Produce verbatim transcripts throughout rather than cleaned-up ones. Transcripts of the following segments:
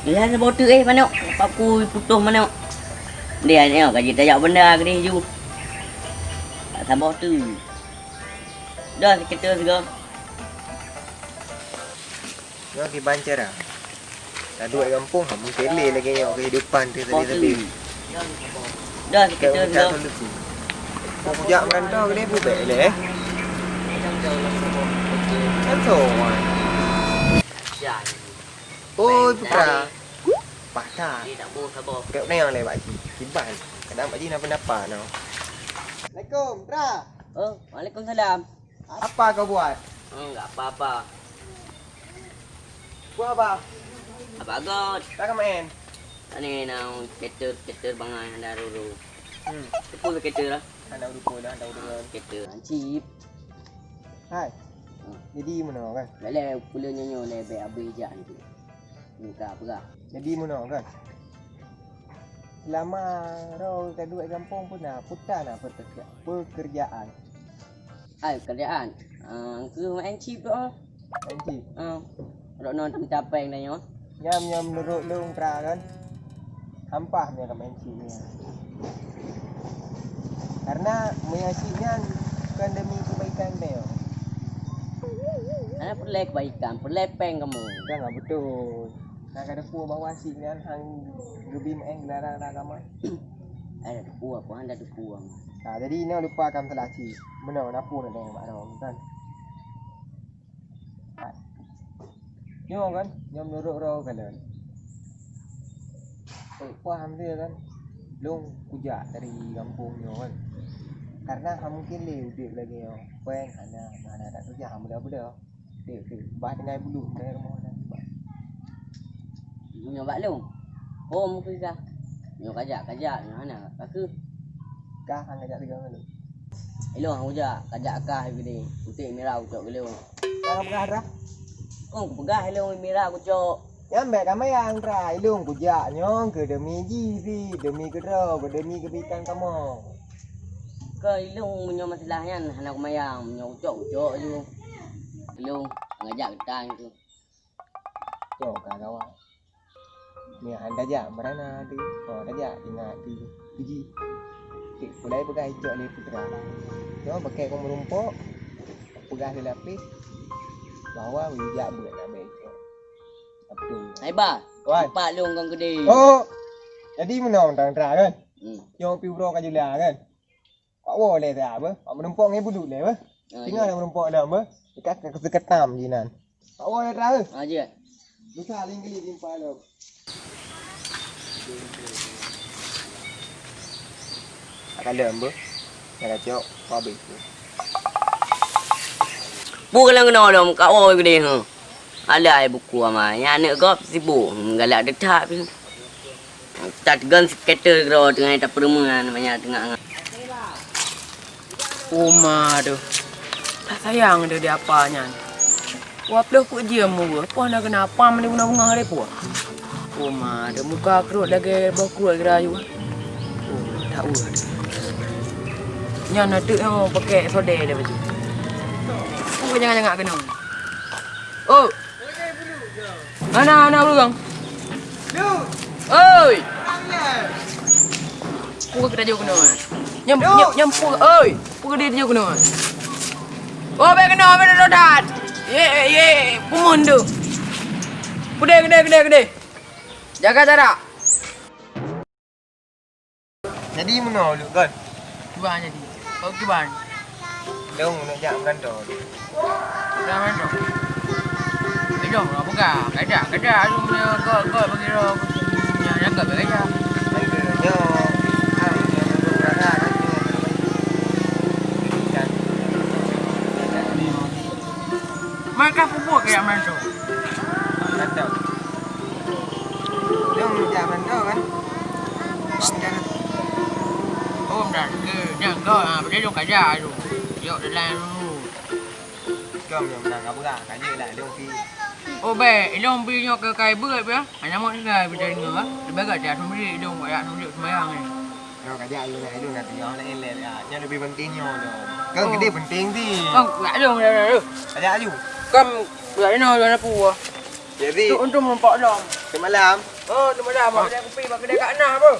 Nyan saboh teuk eh manok, papu putôh manok. Dia nyoe ka jitajak benda keudeh ju. Tak saboh teuk. Dah sekitar sigoe. Nyoe kiban cara. Taduek gampông ha mungkén lé lagèe nyoe kehidupan tu tadi-tadi. Dah sekitar sigoe. Kujak merantau keudeh bubek lé eh. Kan soai. Oi putra. Patah. Dia tak mau sabar. Kau ni yang lewat sini. Kiban. Kadang Pak Ji nak pendapat tau. Assalamualaikum, Putra. Oh, waalaikumsalam. Apa kau buat? Oh, enggak apa-apa. Buat apa? Apa got? Tak main. Tadi nak cater, cater bangai ada ruru. Hmm. Tepu cater lah. Ada ruru dah, ada ruru. Cater. Cip. Hai. Hmm. Jadi mana kan? Lele pula nyonya lebek habis jak nanti. Muka peugah. Jadi meunoe kan. Selama droe ka duek gampông pun na, putra na pekerja-, pekerjaan. Ai, pekerjaan. Ah, engkeuh main chip tu ah. Main chip. Ah. Rok non minta peng dah nyoe. Nyam nyam menurut lôn Putra kan. Hampah mia ka main chip ni. Karena mia chip nyan bukan demi kebaikan beliau. Hana peureulèe kebaikan, peureulèe péng kamoe. Jangan betul. Nah, ka teupeue bahwa si nyan hang geubi meu'en geularang agama. Ada teupeue, apa hana teupeue. Nah, jadi inoe lupa kan salah si. Meunoe, na peue na deng mak rom kan. Nyoe kan, nyoe meunurot droe kalon. Eh, paham dia kan. Lôn kujak dari gampông nyoe kan. Karena hana mungkin lé udép lagèe nyoe. Péng hana, hana tak kerja, hana mudah-mudah. Dek, dek, bah tinggai bulu, tinggai rumoh dah. Nyoe bak lôn. Hom keu kah. Nyoe kajak, kajak, nyoe hana, ka keuh. Kah hana kajak tiga malu. Ilôn hana kujak, kajak kah gede. Putéh mirah kucok gelo. Kah peugah dah? Oh, kupeugah ilôn mirah kucok. Nyan bèk kamayang, Tra. Ilôn kujak nyoe keu demi jih, demi keudroe, demi kebaikan kamoe. Keu ilôn meunyoe masalah nyan hana kumayang, meunyoe ucok-ucok ju. Ilôn ngajak geutanyoe tu. Cok ka gawat. Nyoe han tajak meurana tu. Oh, tajak ingat tu. Puji. Cek pulai peugah icok lé putra. Nyoe pakai kong meurumpok. Peugah lé lapis. Bahwa meujak buet nak bèk icok. Hai ba, wan. Pak lôn kong gede. Oh. Jadi meunoe Tra kan? Hmm. Nyoe pi uroe ka jeula kan? Pak woe lé dah beuh. Pak meurumpok ngon bulut lé beuh. Ah, tinggal dah meurumpok dah beuh. Dekat ke seketam jinan. Pak woe lé dah beuh. Ah, jeuet. Bisa lingkeli timpa lom. Akalem beuh. Nak kacok, habis tu. Pu ka lôn keunoe lom, ka woe gede, huh. Alah, ai buku ama, nyan aneuk gob sibuk, meugalak teuthak pih. Tateugon skater keudroe teungoh tapeureumeun, manya teungoh ngon. Uma tu. Tak sayang dia di apa nyan. Dua puluh peuet jeuem muweuh, poh na keunan pam di bunga-bunga hari puah. Uma tu muka keruet lagèe boh keruet geurayu. Oh, tak ureueng. Nyan na teuk nyoe pakai sodé dia baju. Oh, jangan-jangan kena. Oh. Ana, ana ureueng. Oi. Peue keu tajok keunoe? Nyam, nyam, nyam peue, oi. Peue keu tajok keunoe? Oh, bèk keunoe, bèk keunoe that. Ye, ye, peue mon tu? Keudeh, keudeh, keudeh, keudeh. Jaga jarak. Jadi meunoe lôn kon. Kiban jadi. Oh kiban. Lôn neuk jak meurantau. Jak meurantau. Ilôn ka peugah, kajak, kajak lôn nyoe gok, gok bagi roh. Nyoe nyang gok bagi kajak. Nyoe, hang nyoe berangkat nyoe. Maka pupuk kajak meurantau. Meurantau. Lôn jak bandua kan. Oh, dan ke nyang go ah, pada lôn kajak tu. Yok dalam dulu. Kau yang menang apa gak? Kaji lah lôn pi. Oh, baik. Lôn pi nyok ke kai buat ya. Hanya mau tinggal pada dengar. Lebih agak dah sendiri lôn, ya sendiri sembahyang ni. Lôn kajak lôn nak lôn nak tengok nak elek ya. Yang lebih penting nyoe lôn. Kan gede penting ti. Kan gak lôn dah dah. Kajak aju. Kan gak ina dah apa? Jadi tu untung nampak dah. Semalam. Oh, semalam. Bak kedai kupi, bak kedai Kak Nah apa?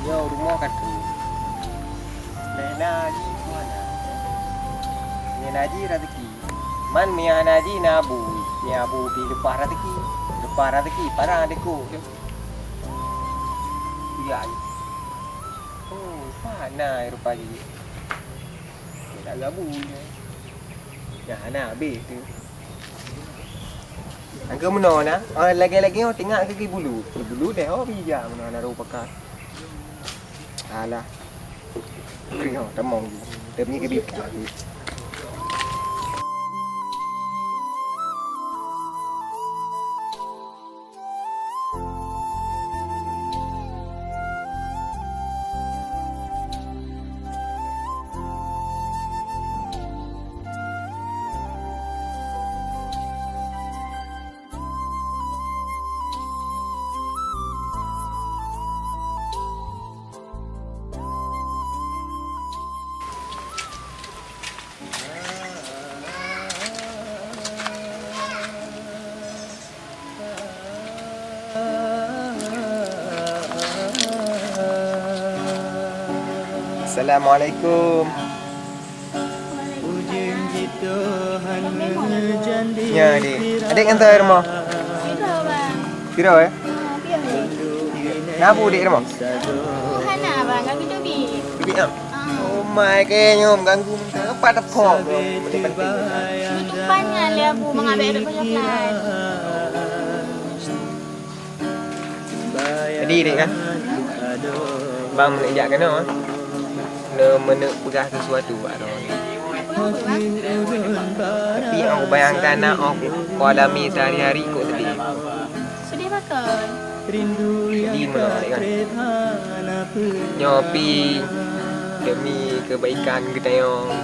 Nyoe rumoh ka trok. Lé na jih, na. Nyoe na jih raseuki. Man meunyo hana jih na bu. Nyoe bu pih leupah raseuki. Leupah raseuki, parang adeuku. Iya. Oh, mana rupa jih. Dia tak gabu je. Dah hana habis tu. Angka meunoe na, oh, lagèe-lagèe nyoe teuingat keu bulu. Bulu deh, oh, bija meunoe na ru pakat. Alah. Keu nyoe tamong ju. Demi keu bika. Assalamualaikum. Ya, Dek. Adik ngantar rumah? Piro, Bang? Piro, eh? Ah, piro, Dek? Kenapa, Dek, rumah? Oh, hana, Bang. Aku teubi. Teubi, ah? Ah. Oh my, kayaknya mengganggu. Apa tak kok? Ini penting. Tutupan nyan lé Abu, mangat bèk ada coklat. Jadi, Dek, kan? Bang meuneuk jak keunoe, eh? Meuneuk peugah sesuatu bak droe. Tapi nyang kubayangkan na, oh, kualami sehari-hari kok sedih. Sedih pakon? Jadi, meunoe, Dek, kan? Nyoe pi demi kebaikan geutanyoe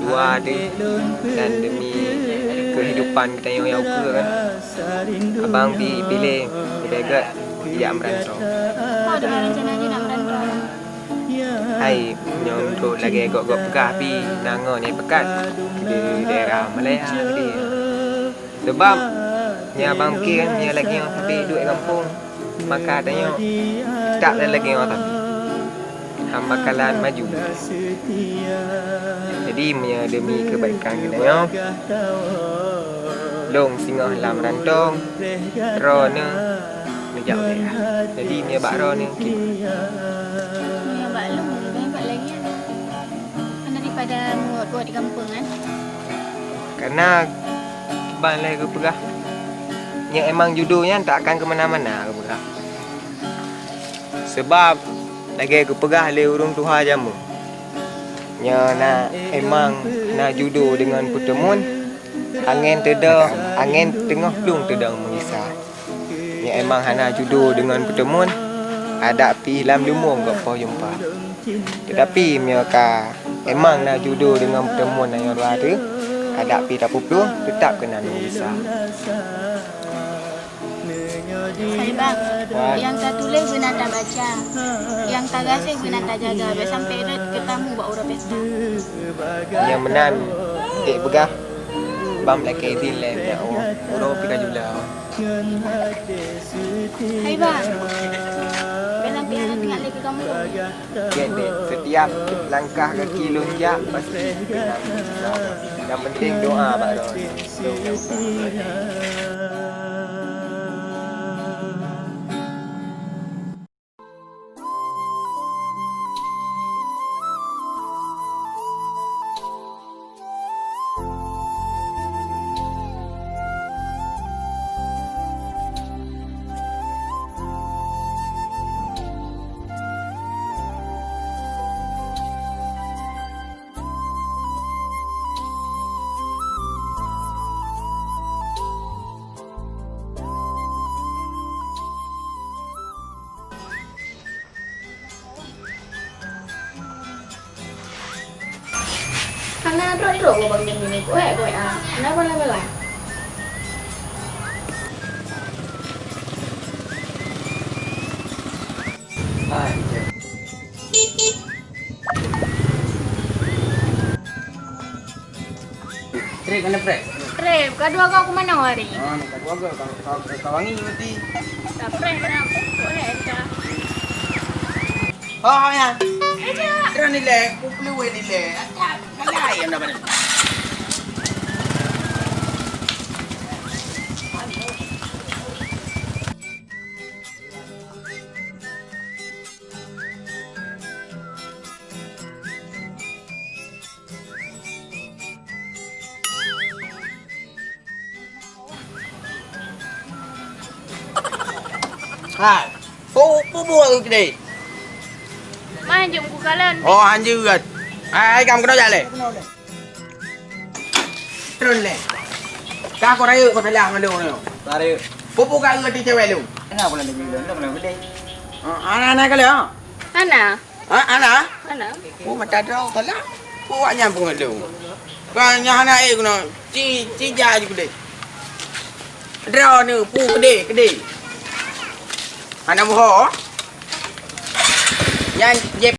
dua deh, dan demi kehidupan geutanyoe nyang ukeue kan. Abang pi piléh leubeh gèt jak meurantau. Peue teuma rencana jih nak meurantau? Hai, nyoe untuk lagèe gop-gop peugah pi na ngon nyang peukat di daerah Malaya tadi. Sebab nyan abang pikée kan, nyan lagèe nyang sabe duek gampông, maka tanyoe tak lé lagèe nyang sabe, han bakalan maju. Jadi meunyoe demi keubaikan geutanyoe, lôn singoh lam rantong, droeneuh neujak u daerah. Jadi meunyoe bak droeneuh kiban? Meunyoe bak lôn, leubeh baik lagèe nyan. Kan daripada meuruek-ruek di gampông kan. Karena kiban lé geupeugah, nyan emang judo nyan tak akan keumana-mana geupeugah. Sebab lagèe geupeugah lé ureueng tuha jameun, nyan na emang na judo deungon peuteumon, angén teudong, angén teungoh plueng teudong meugisa. Nyan emang hana judo deungon peuteumon, adak pih lam leumo gob poh jumpa. Teutapi meunyoe ka emang na judo deungon peuteumon nyoe dua teuh, adak pih tapeuplueng, teutap keunan meugisa. Hai bang, nyang tatuléh beuna tabaca, nyang tagaséh beuna tajaga, bèk sampai rhot keu tamu bak uroe pesta. Nyang meunan, ék peugah, bang lakèe izin lé, ya Allah, uroe pih ka jula. Hai bang, bèk sampai rhot teuingat lé keu kamoe. Gèt deh, setiap langkah kaki lôn jak pasti beuna. Yang penting doa bak lôn. Hana trok-trok keu bang Jamil, goék-goék ah. Hana bala-bala. Trip, mana trip? Trip, ka dua go keu manoe hari? Ah, ka dua go, ka, ka, ka wangi berarti. Tak trip, nak pukul, eh, tak. Oh, ya. Eh, tak. Terus ni, leh. Pukul dua ni, leh. Tak, tak lain dah pada. Hai. Pu, pu, pu, aku kedai. Mai jom ku kalon. Oh, hanjeuet. Hai, kamu kena jalan. Terus leh. Ka aku rayeuk kau salah mandum tu. Rayeuk. Pupu ka eu ati cewek lu. Kenapa nak demi lu? Lu kenapa gede? Ah, anak-anak kali ah. Ana. Ha, ana? Ana. Oh, mata dia salah. Oh, awak nyang pengeulu. Kan nyang hana eh guna. Ci, ci ja je gede. Dra ni pu gede, gede. Hana moho. Nyan je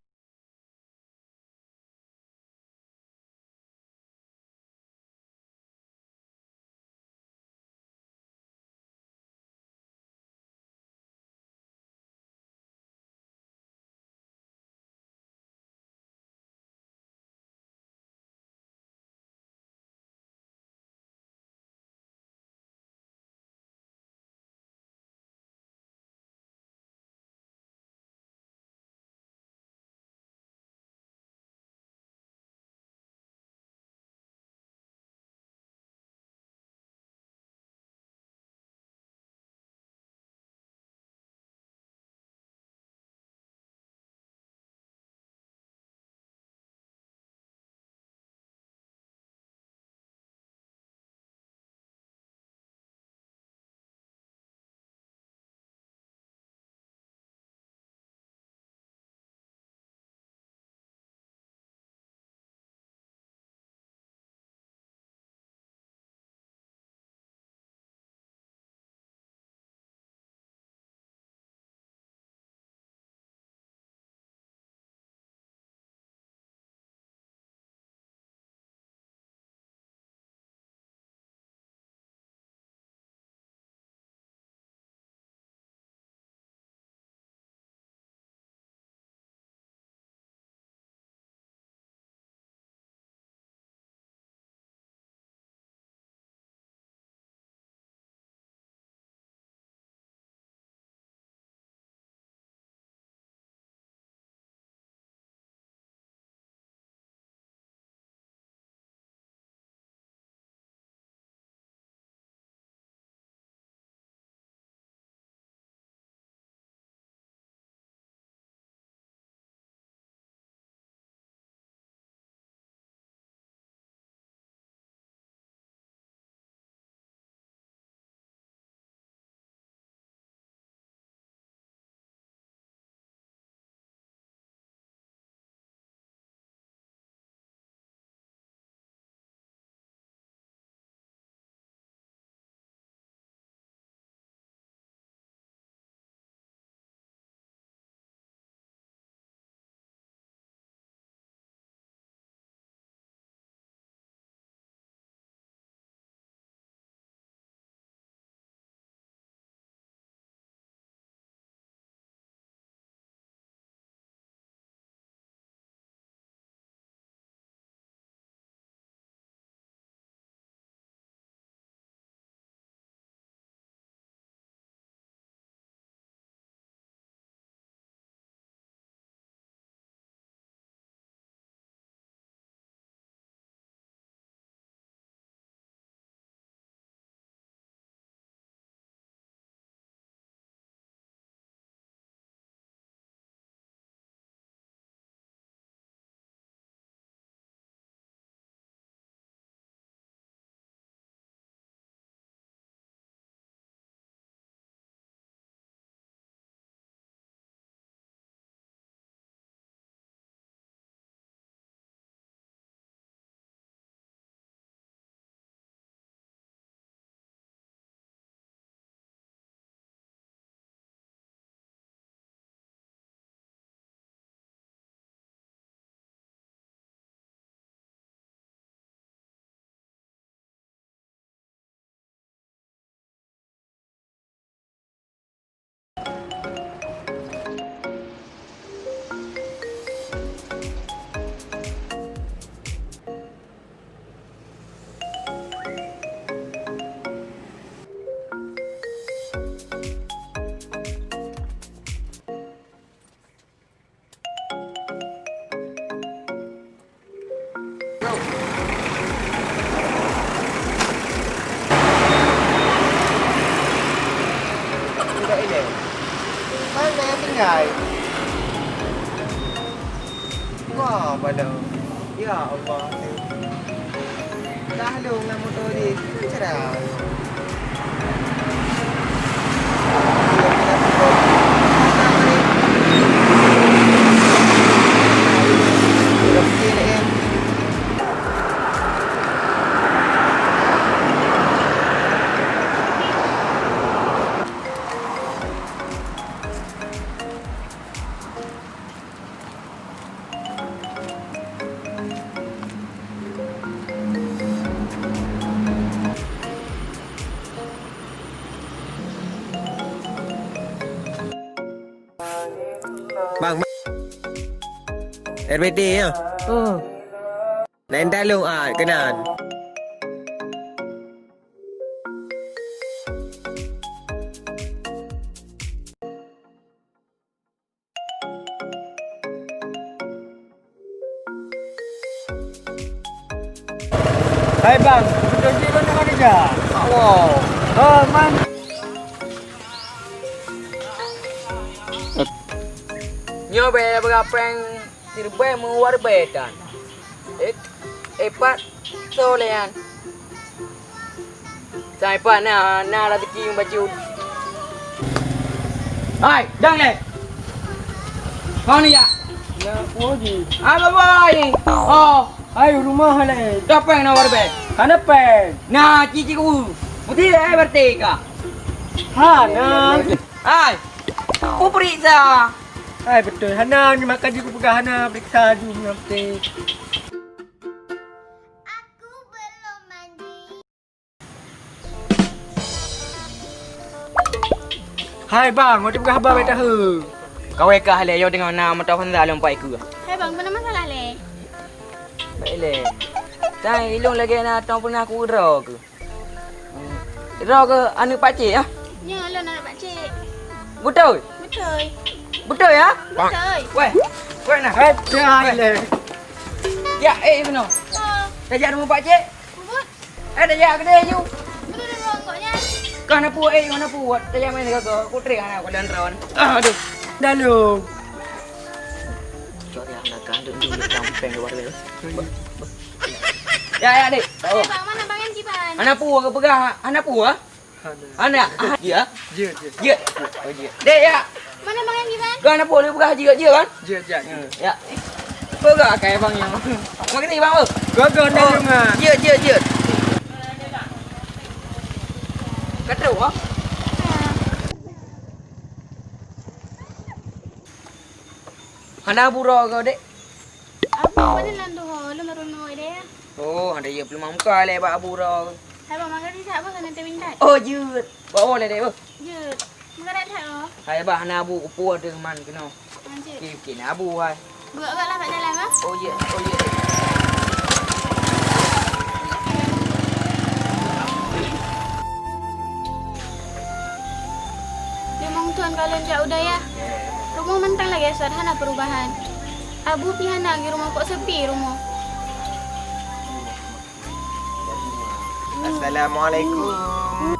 Hai. Wah, pada. Ya Allah. Dah dong, nama tu di. Cerah. Bang, bang. R B T ya? Oh. Lain talung ah, keunan. Hai bang, beutôi jih kau na Khadijah? Awak. Oh, man. Nyoe bèk beurapéng siribèe meuwarbèe tan. Eh, eh, pat soe lé nyan? Sai pat na, na raseuki bacut. Hai, dang lé. Kau ni ya? Ya, oh ji. Apa boy? Oh, hai rumah lé. Kau péng na warbèe? Hana péng. Na cici ku. Putih lé berarti ka. Hana. Hai. Ku periksa. Hai beutôi. Hana ni makan ji ku peugah hana periksa ju na putih. Hai bang, watèe peugah haba bèk tahe. Kawé kah lé, yo deungon na moto Honda lôn pai keu. Hai bang, peue na masalah lé? Baik lé. Sai ilôn lagèe na tong peuna ku droe keu. Droe keu aneuk pakcik ah? Nyoe lôn aneuk pakcik. Beutôi? Beutôi. Beutôi ah? Beutôi. Weh. Weh nah. Hai, hai lé. Ya, eh, keunoe. Oh. Tajak rumoh pakcik? Ubot. Eh, tajak keudéh ju. Beutôi dah ruang kok nyan. Kah na puet, eh, na puet. Tajak main keu kau. Ku trik aneuk kau dan rawan. Ah, aduh. Dah lu. Cok ya, nak kandung dulu dalam peng luar dia. Ya, ya, dek. Oh. Bang, mana Bang Yan kiban? Hana peue, ka peugah hana peue? Hana. Hana. Ah, ya. Jeuet, jeuet. Jeuet. Oh, jeuet. Dek, ya. Mana Bang Yan kiban? Ka hana peue, ka peugah jeuet, jeuet kan? Jeuet, jeuet. Hmm, ya. Peugah kai bang yang. Makasih bang. Go, go, oh, jeuet, jeuet, jeuet. Ka trôk ah. Hana buroe keu dek? Abu, mana lam tu ho? Lôn baru nunggu dia. Oh, ada iya peuleueh muka lé bak abu roh. Hai bang, makan tidak apa sana teh minta. Oh, jeuet. Bawa lé dek, oh. Jeuet. Makan tak ho? Hai bah, hana abu kupu ada man kena. Lanjut. Kiki na abu hai. Buat agak lah kat dalam ah. Oh, iya. Oh, iya. Limong thôn ka lôn jak u dayah. Rumoh mantong lagèe sot hana peurubahan. Abu pih hana lagèe rumoh, kok seupi rumoh. Assalamualaikum.